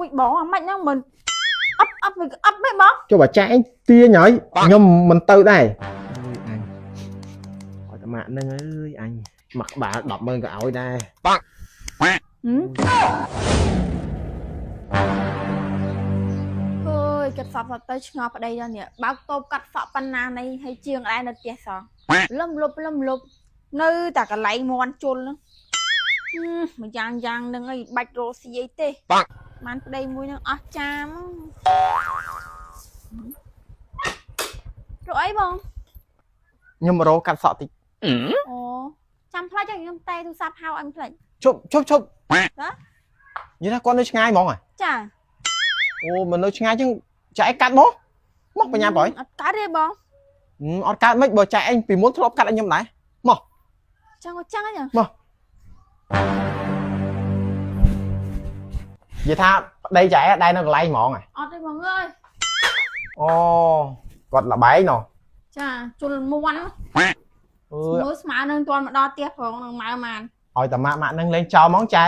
វិញបងអាម៉េចហ្នឹងមិនអត់អត់វាអត់មិនបង ចុះបើចាក់ឯងទាញហើយខ្ញុំមិនទៅដែរអើយអញឲ្យតែម៉ាក់ហ្នឹងអើយអញមួយក្បាល100000ក៏ឲ្យដែរ ហឹមអើយកាត់សក់ទៅឆ្ងល់ប្តីដល់នេះបើកតូបកាត់សក់ប៉ុណ្ណានៃហើយជាងដែរនៅផ្ទះសោះលំលប់លំលប់នៅតែកន្លែងមន់ជុលហ្នឹងហឹមមួយយ៉ាងយ៉ាងហ្នឹងអីបាច់រស់ស៊ីអីទេបានប្តីមួយហ្នឹងអស់ចាមរកអីបង ខ្ញុំមករកកាត់សក់តិច អូចាំផ្លេចហើយខ្ញុំតែទូរស័ព្ទហៅឲ្យផ្លេច ជប់ជប់ជប់និយាយថាគាត់នៅឆ្ងាយហ្មងហ៎ ចា អូមិននៅឆ្ងាយចឹងចាក់ឯងកាត់មកមកបញ្ញាប្រយ អត់កើតទេបង អត់កើតមិនបើចាក់ឯងពីមុនធ្លាប់កាត់ឲ្យខ្ញុំដែរ ចឹងក៏ចឹងហ្នឹង និយាយថាប្តីចាក់ឯងដែរនៅកន្លែងហ្មងហ៎ អត់ទេបងអើយ អូគាត់លបែងណោះ ចាជុលមួន អើយ មើលស្មើនឹងទាន់មកដល់ផ្ទះផងនឹងម៉ៅម៉ាន ឲ្យតែម៉ាក់ម៉ាក់នឹងលេងចោលហ្មងចែ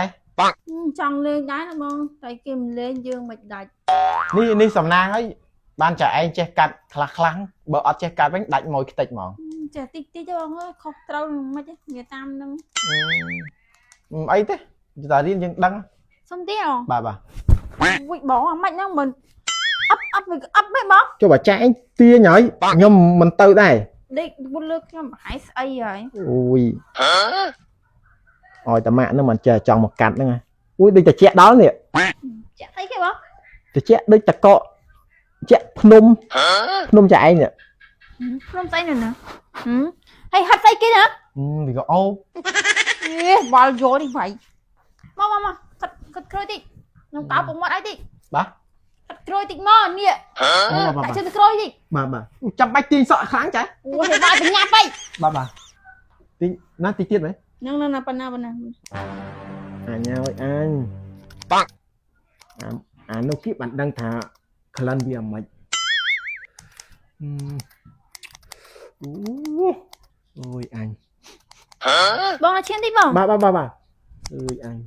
ចង់លេងដែរណាបងតែគេមិនលេងយើងមិនដាច់ នេះនេះសំណាងហើយបានចាឯងចេះកាត់ខ្លះខ្លះបើអត់ចេះកាត់វិញដាច់មួយខ្ទេចហ្មង ចេះតិចតិចទេបងអើយខុសត្រូវនឹងមិនទេនិយាយតាមនឹង អីទេតែរៀនយើងដឹង សុំទៀតអូ បាទបាទ វិញបងអាម៉េចហ្នឹងមិនអត់អត់វាអត់មិនបង ចុះបើចាឯងទាញហើយខ្ញុំមិនទៅដែរ ដេកវល់លើខ្ញុំប្រហែលស្អីហើយ អូយឲ្យតែម៉ាក់ហ្នឹងមិនចេះចង់មកកាត់ហ្នឹងអូយដូចតែជាក់ដល់នេះ ចាក់ស្អីគេបង តិចដូចតកកជាក់ភ្នំភ្នំចាឯងនេះ ភ្នំស្អីនៅណាហើយហាត់ស្អីគេណា វាក៏អូ អេបល់យកនេះវាយមកមកមកកាត់កាត់ក្រួយតិចខ្ញុំកោពុកមាត់ឲ្យតិច បាទ កាត់ក្រួយតិចមកនេះ អូបាទ ដាក់ជើងទៅក្រួយតិច បាទបាទចាំបាច់ទាញសក់ខ្លាំងចា អូយវាយបញ្ញាប់ហី បាទបាទទាញណាតិចទៀតមែន ហ្នឹងហ្នឹងប៉ុណ្ណាប៉ុណ្ណា អញហើយអញបាក់អាអានោះគេបានដឹងថាក្លិនវាមិនអូអូយអញ បងឲ្យឈានតិចបង បាទបាទបាទបាទអើយអញ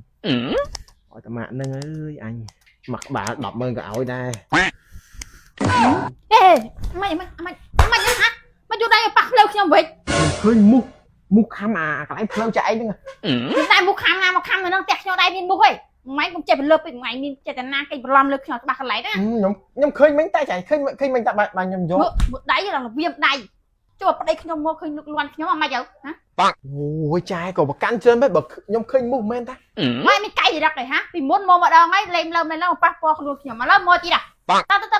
ឲ្យតែម៉ាក់ហ្នឹងអើយអញមួយក្បាល100000ក៏ឲ្យដែរ អេមិនមិនមិនមិនហ่ะមកយកដៃប៉ះផ្លូវខ្ញុំវិញ ឃើញមុខមុខខំអាកន្លែងផ្លូវចាឯងហ្នឹង ខ្ញុំដៃមុខខំណាមកខំនៅនឹងផ្ទះខ្ញុំដៃមានមុខហីម៉ែកុំចេះប្រលើបពេកម៉ែមានចេតនាគេបន្លំលើខ្ញុំច្បាស់កន្លែងណា ខ្ញុំខ្ញុំឃើញមិញតែចាឃើញឃើញមិញតែបាទខ្ញុំយក មើលមើលដៃឡើងរបៀបដៃចូលប្តីខ្ញុំមកឃើញលុកលាន់ខ្ញុំអាម៉េចទៅហ៎ អូយចែក៏ប្រកាន់ច្រើនពេកបើខ្ញុំឃើញមុខមែនតា ម៉ែមានកៃរឹកឯហ่ะពីមុនមកម្ដងហើយលេងលើមែនឡើងប៉ះពាល់ខ្លួនខ្ញុំឥឡូវមកទៀតតើតើតើ